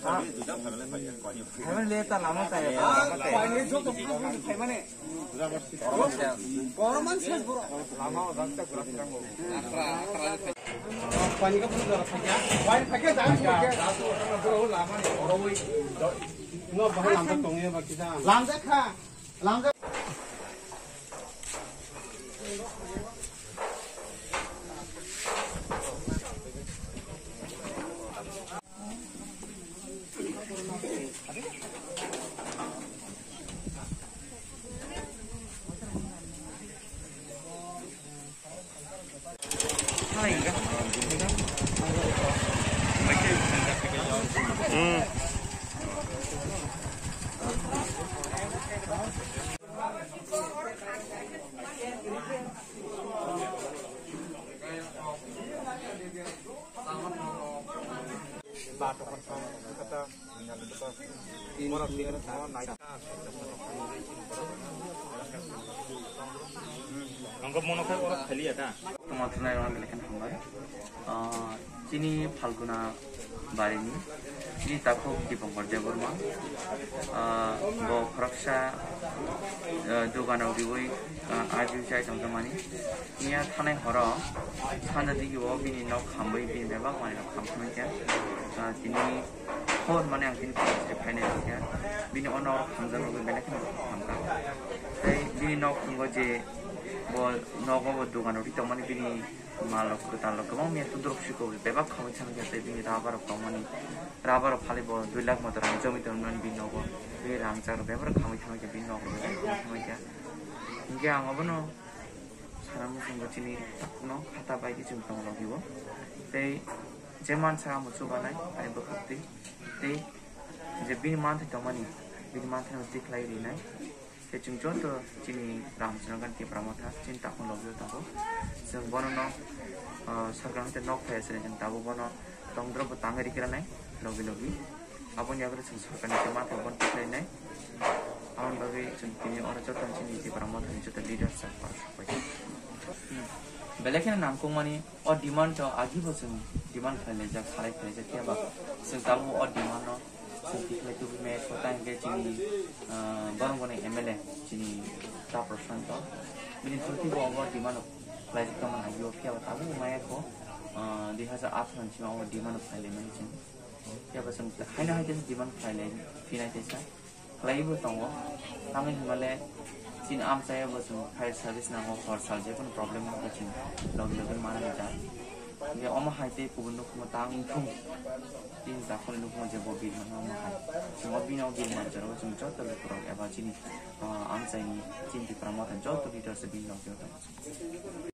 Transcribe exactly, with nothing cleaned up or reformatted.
Family ta lama ta ya. Family joto family phaimani. Korman ses bro. Lama o dakta gura tirang bo. Pani ka pun dara phakya. Pani phakya dan phakya. Lama ni oro wi. No bahai lamjak tongya ba kisa. Lamjak kha. Lamjak. Nongkop mono khe oro khaliya ta. Tongma thwnai rok belai kheno hambai. Ah, chini Phalguna barini chini takhuk Dipankar Debbarma, ah, bo khoroksa, ah, dogano riwi, ah, ajiwi chai tongjakmani. Miya thanai horo sanja digi o bini nok khamwi bini bebak manwi rok khamkha mankha. Ah, tini hor mane ang tini police bai phainai mankha. Bini o nok khamjak rok belai kheno khamkha. Tei bini nok tongo je bo nogo bo dogan rok tongmani bini mal rok kwtal rok kwbang miya tundrok siko bebak khamwi thangkha tei bini rubber rok tongmani rubber rok phali bo dui lakh moto rang jomwi tongmani bini nogo. Bini rangchak rok bebak khamwi thangkha bini nok rok bebak khamwi thangkha. Hinkhe ang obono sana muchungo chini takhukno khata bai khe chwng tong logi o. Tei je mansa amo chubanai ani bwkhak twi. Tei je bini manthai tongmani, bini manthaino tikhlai rinai. Tei chwng joto chini Ramchandra Gandhi Tipra Motha chini takhuk logio tongo. Chwng bonono, ah, sarkar hwnkhe nok phai se chwng tabuk bono tongdrop bo tangwi rikranai logi logi. Aboni yagwi chwng sarkarni se manthai bono tikhlainai. Aboni bagwi chwng tini oro joto chini Tipra Mothani joto leaders rok oro sokphaikha. Hmm. Belai kheno nangkukmani o demand rok agibo chwng demand khlaijak, salai khlaijak, phiya ba chwng tabuk o demand no chwng tikhlai tubui maya kho, tei hwnkhe chini, ah, borok boni M L A chini Ta Prashanto bini thurti bo obo demand rok khlaijak tongmani agio, phiya ba tabuk maya kho, ah, dui hazar atharo ni simi obo demand rok khlailaimani chwng. Phiya ba chwng haino hai khe demand khlailai phinai teisa. Khlaiwi bo tongo. Tamni hwnmale chini amchai bo chwng fire service nango, hor sal je kono problem wngkha chwng logi logi manani ja. Hingke omo hai tei kubun nukhumo tang wngthung. Chini takhukni nukhumo je bo bill mano omo hai. Chwng o bini o bill manjaro chwng joto lukurok eba chini, ah, amchaini chini Tipra Motha joto leaders bini logi o tongo.